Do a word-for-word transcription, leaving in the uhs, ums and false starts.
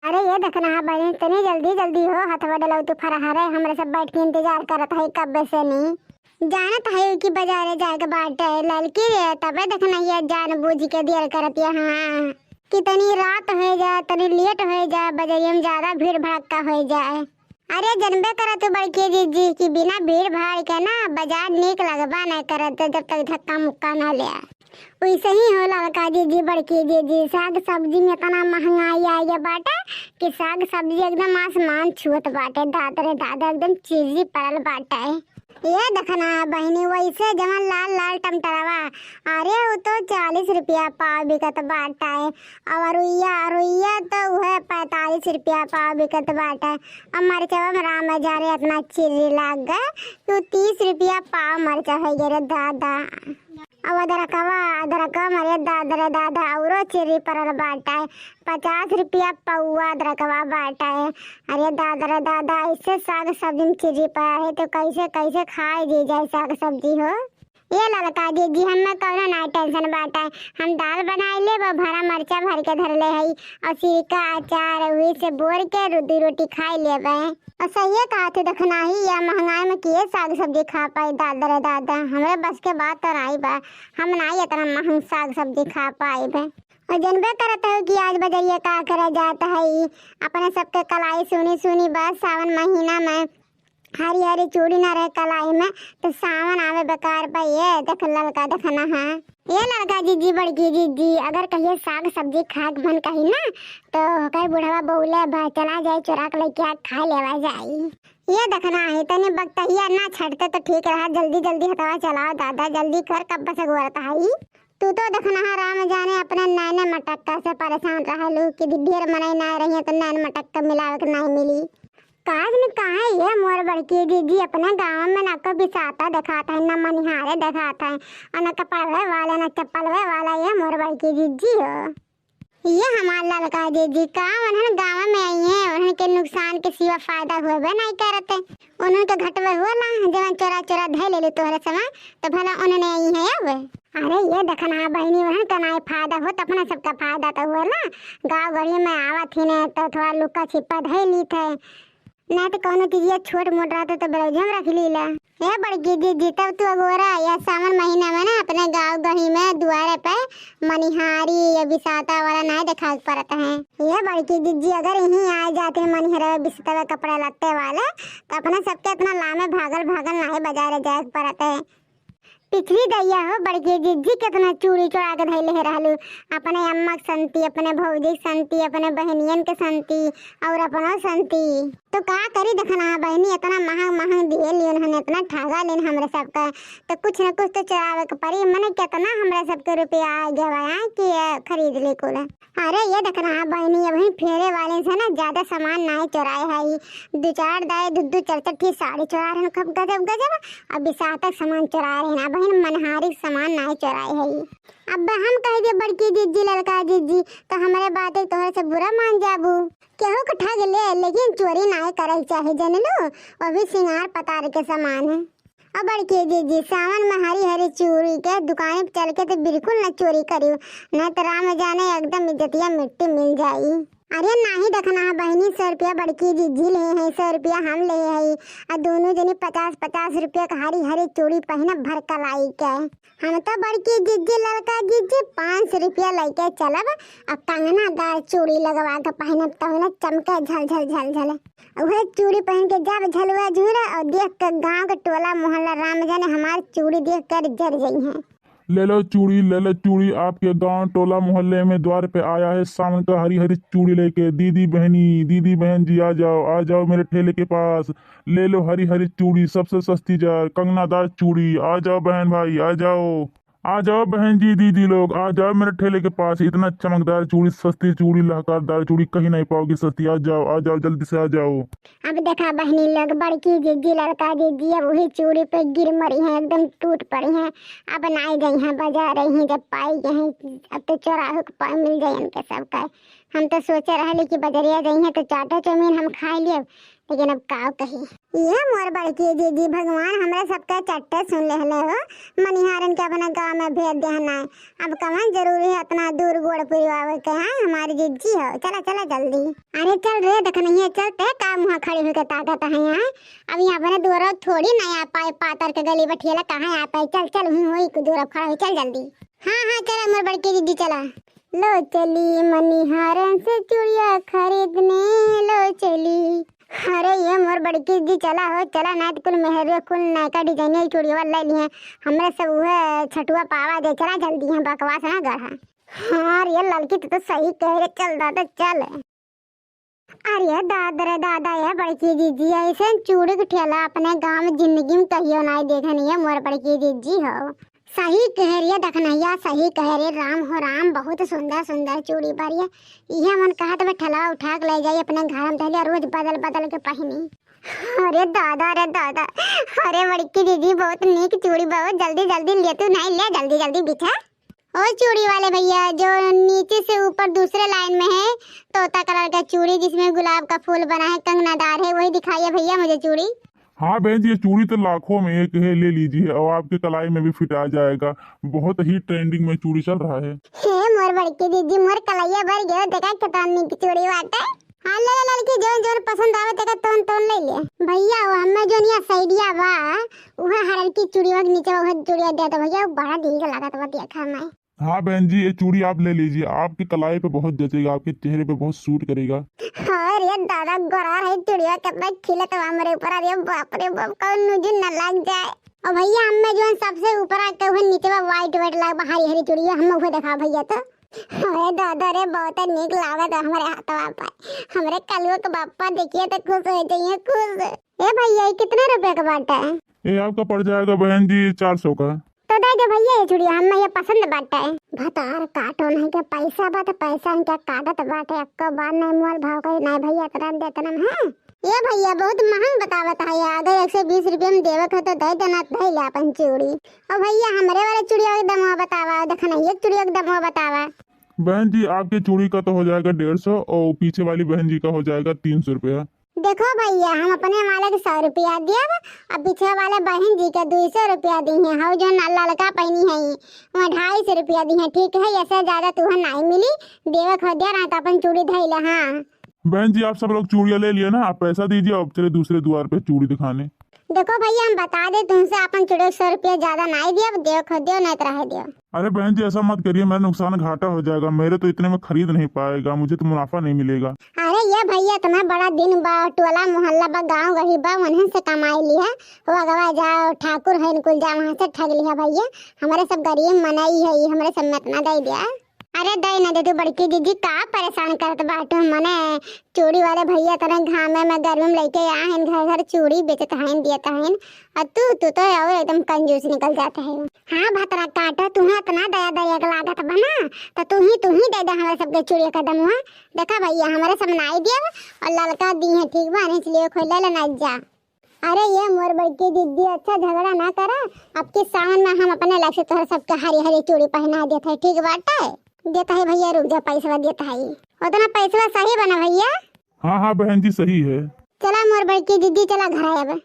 अरे ये देखना है बहिनी, तनी जल्दी जल्दी हो, हथवा डलउ तू फरहरे, हमरे सब बैठ के इंतजार करत है कब से नी। जानत है कि बाजारे जाए के बाटे ललकी रे, तबे देखना ये जान बूझ के देर करत है। हाँ, कि तनी रात हो जाए, तनी लेट हो जाए, बजरिया में ज्यादा भीड़ भड़क्का हो जाए। अरे जनबे करत हो बड़की जीजी कि बिना भीड़ भाड़ के ना बाजार नीक लगबा नहीं करत, जब तक धक्का मुक्का ना ले। वैसे ही हो ललका जीजी, बड़की जीजी, साग सब्जी में इतना महंगाई आ गया बाटे कि साग सब्जी एकदम आसमान छुअत बाटे। दाद रे दादा, एकदम चिर्री पड़ल बाटे। ये देखना बहिनी, वैसे जवन लाल लाल टमाटरवा, अरे वो तो चालीस रुपया पाव बिकत बाटे। और रुइया, रुइया तो उहे पैंतालीस रुपया पाव बिकत बाटे। और मरचवा में राम जाने इतना चिर्री लाग गए कि वो तीस रुपया पाव मरचा हो गए रे दादा। अब अदरकवा, अदरकवा मरे दादा रे दादा, औरो चिर्री पड़ल बाटे, पचास रुपया पौवा अदरकवा बाटे। अरे दादा रे दादा, ऐसे साग सब्जी में चिर्री पड़ल है तो कैसे कैसे खाए जी जाए साग सब्जी हो? ये ललका जीजी, हमें कौनो ना टेंशन बाटे, हम दाल बनाई लेब, भरा मरचा भर के धर ले हई, और सिरका अचार वही से बोर के रो-, दू रोटी खाई लेबे। और सही कहा थे, देखना ही या महंगाई में के साग सब्जी खा पाई, दादा रे दादा, हमरे बस के बात तो नाई बा, हम नाई इतना महंग साग सब्जी खा पाइबे। और जनबे करत हो कि आज बजरिया का करे जात है, अपने सबके कलाई सुनी सुनी बस सावन महीना में हरी हरी चूड़ी ना रहे कलाई में, तो सावन आवे बेकार बा। ये देख ललका देखना है, ये ललका जीजी, बड़की जीजी, अगर कहिए साग सब्जी खाए के मन कही ना, तो कहे बुढ़वा बउले बा, चला जाए चुरा के लेके आ, खा लेवा जाई। ये देखना है, तनी बकतहिया ना छटते तो ठीक रहा, जल्दी जल्दी हथवा चलाओ दादा, जल्दी कर, कब से गोरत है। तू तो देखना है, राम जाने अपने नैने मटक्का से परेशान रहलू कि ढेर मनई ना रही तो नैन मटक्का मिलावे के नहीं मिली। काज में काहे ये मोर बड़की जीजी, अपने गाँव में ना को बिसाता देखात है, ना मनिहारे देखात है, और ना कपड़वे वाले, ना चप्पलवे वाला, ये मोर बड़की जीजी हो। ये हमार ललका जीजी का उन्हन गाँव में आई हैं, उन्हन के नुकसान के सिवा फायदा होबे नहीं करत है। उन्हन के घटवे होला, जवन चोरा चोरा धै लेले तोहरे समा, तो भला उन्हने आई है अब। अरे ये देखना बहिनी, उन्हन का नहीं फायदा हो, तो अपना सबका फायदा तो होला। गाँव गली में आवत ही ने तो थोड़ा लुका छिपा धै लीत है, ना तो कौनो चीजिया छोट मोट रहते तो ब्लाउज में रख लीला। ए बड़की जीजी, तब तू अगोरा या सावन महीना में ना अपने गाँव गही में दुआरे पे मनिहारी या बिसाता वाला नाय देखावे के पड़त है। ये बड़की जीजी, अगर यहीं आ जाते मनिहारी बिसाता कपड़ा लत्ते वाले, तो अपने सबके इतना लामे भागल भागल नाय बाजारे जाए के पड़त है। पिछली दैया हो बड़की जीजी, कितना चूड़ी चोरा के धैले है रहलू, अपने अम्मा के संती, अपने भौजी के संती, अपने बहनियन के संती और अपनो संती। तो का करी देखना बहिनी, इतना महंग महंग दिए लियन हन, इतना ठगा लेन हमरे सबका, तो कुछ न कुछ तो चोरावे के पड़ी। मने कितना हमरे सबके रुपया आ गया बा कि, अ, खरीद ले कुल। अरे ये देखना बहिनी, अभी फेरे वाले से ना ज्यादा सामान नाय चोराए है, दो चार दाए दो दो चार चार ठी साड़ी चोरा रहन, खूब गजब गजब, अब बिसातक सामान चोरा रहन, बहिन मनहारी के सामान नाय चोराए है। अब हम कह दे बड़की जीजी ललका जीजी, तो हमरे बात तोहरे से बुरा मान जाबू। केहू के ठग ले, लेकिन चोरी नाय करे चाहे, जनलू, वो भी सिंगार पतार के सामान है। अब बड़की जीजी, सावन में हरी हरी चूड़ी के दुकान पे चल के तो बिल्कुल न चोरी करियो, नहीं तो राम जाने एकदम इज्जतिया मिट्टी मिल जाई। अरे नाही देखना है बहिनी, सौ रुपया बड़की जीजी ले है, सौ रुपया हम ले है, और दोनों जनी पचास पचास रुपया के हरी हरी चूड़ी पहनब भर कलाई के। हम तो बड़की जीजी ललका जीजी पाँच सौ रुपया लेके चलब, और कंगनादार चूड़ी लगवा के पहनब, तब ना चमके झल झल झल झल। उहे चूड़ी पहन के जब झलुआ झूले और देख के गांव के टोला मोहल्ला राम जाने हमार चूड़ी देख कर जर जइहें। ले लो चूड़ी, ले लो चूड़ी, आपके गांव टोला मोहल्ले में द्वार पे आया है सावन का हरी हरी चूड़ी लेके। दीदी बहनी, दीदी बहन जी आ जाओ, आ जाओ मेरे ठेले के पास, ले लो हरी हरी चूड़ी, सबसे सस्ती जार, कंगनादार चूड़ी। आ जाओ बहन भाई, आ जाओ। आ जाओ बहन जी, दीदी लोग, आ जाओ मेरे ठेले के पास। इतना चमकदार चूड़ी, सस्ती चूड़ी, लहकारदार चूड़ी, कहीं नहीं पाओगी सस्ती। आ जाओ, आ जाओ, जल्दी से आ जाओ। अब देखा बहनी लोग, बड़की जीजी, ललका जीजी अब वही चूड़ी पे गिर मरी हैं, एकदम टूट पड़ी हैं। अब नाई गई हैं बाजार, रही हैं, जब पाई गई हैं, अब तो चोराहू के पाई मिल जाए इनके सबका। हम तो सोचे रहली कि बजरिया जइहें तो चाटो चाउमीन हम खाइ लेब, लेकिन अब का कही। ये मोर बड़की दीदी, भगवान हमरा सबका चट्टे सुन लेहले हो। मनिहारन के अपना गाँव में भेज देहना। अब कवन जरूरी है इतना दूर गोड़ पुरवावे के, हैं? हमारी जिज्जी हो, चला, चला जल्दी। अरे चल रे, देख नहीं है, चल ते का मुँह खड़ी होके ताकत है, हैं? अब यहाँ अपने दूर थोड़ी ना आ पाए, पातर के गली बठियाला कहाँ आ पाए? चल, चल, वहीं वही दूर खड़ा हो, चल जल्दी। हाँ, हाँ, चला मोर बड़की दीदी, चला। लो चली मनिहारन से चूड़िया खरीदने, लो चली। अरे ये मोर बड़की दीदी, चला हो, चला, ना तो कुल मेहरिया कुल नयका डिजाइनिया चूड़िया ले लिए। हमरे सब उहे छटुआ पावा दे, चला जल्दी, हम बकवास ना गढ़ा। हाँ रे ललकी, तू तो सही कहे रे, चल दादा चल। अरे दादा रे दादा, ये बड़की दीदी ऐसे चूड़ी के ठेला अपने गाँव में जिंदगी में कहियो नाई देखन, ये मोर बड़की दीदी हो। सही कहे रे दखनैया, सही कहे रे, राम हो राम, बहुत सुंदर सुंदर चूड़ी बारिये। इहे मन कहत बा ठेलवा उठा के ले जाई अपने घर में, धइले रोज बदल बदल के पहिनी। अरे दादा रे दादा, अरे बड़की दीदी बहुत नीक चूड़ी, बहुत जल्दी जल्दी ले, तू नहीं ले, जल्दी जल्दी बिछा। ओ चूड़ी वाले भैया, जो नीचे से ऊपर दूसरे लाइन में है, तोता कलर का चूड़ी जिसमें गुलाब का फूल बना है, कंगनादार है, वही दिखाइए भैया मुझे चूड़ी। हाँ बहन जी, ये चूड़ी तो लाखों में एक है, ले लीजिए और आपके कलाई में भी फिट आ जाएगा। बहुत ही ट्रेंडिंग में चूड़ी चल रहा है। हे मोर बड़की दीदी, मोर कलैया भर गयो, देखा कितना नीक चूड़ी बाटे। हाँ ले ले लड़की, जौन जौन पसंद आवे तेका तौन तौन ले ले। भैया वो हमें जौन यहाँ साइडिया बा, उहे हरल की चूड़िया के नीचे उहे चूड़िया दे दो भैया, वो बड़ा नीक लागत बा देखा में। हाँ बहन जी, ये चूड़ी आप ले लीजिए, आपकी कलाई पे बहुत जचेगा, आपके चेहरे पे बहुत सूट करेगा। अरे दादा, गोरा रही चूड़िया कितना खिलत बा हमरे ऊपर। अरे बाप रे बाप, कौन नजर न लग जाए। और भैया, हमें जौन सबसे ऊपर आके उहे नीचे बा, वाइट वाइट लाग बा, हरी हरी चूड़िया, हम उहे देखा भैया तो। अरे दादा रे, बहुत नीक लागत हमरे हाथवा पर। हमरे कलुआ के बापा देखिए तो खुश हो जाइए, खुश। ए भैया, ये कितने रुपए का बाटा है? ये आपका पड़ जाएगा बहन जी, चार सौ का। तो दे दे भैया ये चूड़िया, हमें ये पसंद बाटे। भतार काटो नहीं के पैसा बा, तो पैसा इनके काटत बाटे, एक्को बार नहीं मोल भाव करे, नहीं भैया, इतना दे, इतना में है। ये भैया बहुत महंग बतावत है, अगर एक सौ बीस रुपया में देवे के हो तो दे देना, धई ले अपन चूड़ी। और भैया हमरे वाले चूड़िया के दमवा बतावा, देखा नहीं एक चूड़िया के दमवा बतावा। बहन जी, आपके चूड़ी का तो हो जाएगा डेढ़ सौ और पीछे वाली बहन जी का हो जाएगा तीन सौ रुपया। देखो भैया, हम अपने वाले के सौ रुपया दियब, अब पीछे वाले बहन जी के दुई सौ रुपया दी हैं। हऊ जौन ललका पहनी है, वहाँ ढाई सौ रुपया दी हैं, ठीक है? ऐसे ज्यादा तुहन नहीं मिली, देवे खो दिया ना तो अपन चूड़ी धई ले। हाँ बहन जी, आप सब लोग चूड़िया ले लिए ना, आप पैसा दीजिए, अब चले दूसरे द्वार पे चूड़ी दिखाने। देखो भैया, हम बता दे तुमसे, अपन चूड़ी सौ रुपया ज्यादा नहीं दियब, देवे खो दियो नहीं तो रहे दियो। अरे बहन जी, ऐसा मत करिए, मेरा नुकसान घाटा हो जाएगा, मेरे तो इतने में खरीद नहीं पाएगा, मुझे तो मुनाफा नहीं मिलेगा। अरे ये भैया, इतना बड़ा दिन बा, टोला मोहल्ला बा, गाँव गही बा, उन्हें से कमाई लिहा, वो अगवा जाओ, ठाकुर है इनकुल जा, वहाँ से ठग लिहा भैया, हमारे सब गरीब मनई है, ये हमारे सब में इतना दे दिया। अरे दे ना दे तू बड़की दीदी, का परेशान करत बाटू, मने चूड़ी वाले भैया तने घामे में गर्मी में लेके आ हैं घर घर चूड़ी बेचत हैं, दियत हैं, और तू, तू तो और एकदम कंजूस निकल जात है। हाँ भतरा काटो, तुहे इतना दया दया के लागत बा ना, तो तू ही, तू ही दे दे हमारे सबके चूड़िया का दमुआ। देखा भैया, हमारे सब नाई दिया और ललका दी है, ठीक बा, नहीं इसलिए खोल ले लेना जा। अरे ये मोर बड़की दीदी, अच्छा झगड़ा ना करा, अब के सावन में हम अपने लायक से तोहर सबके हरी हरी चूड़ी पहना देत है, ठीक बाटे? देत है भैया, रुक जा, पैसवा देत है, उतना पैसवा सही बना भैया। हाँ हाँ बहन जी, सही है। चला मोर बड़की दीदी, चला घर आए अब।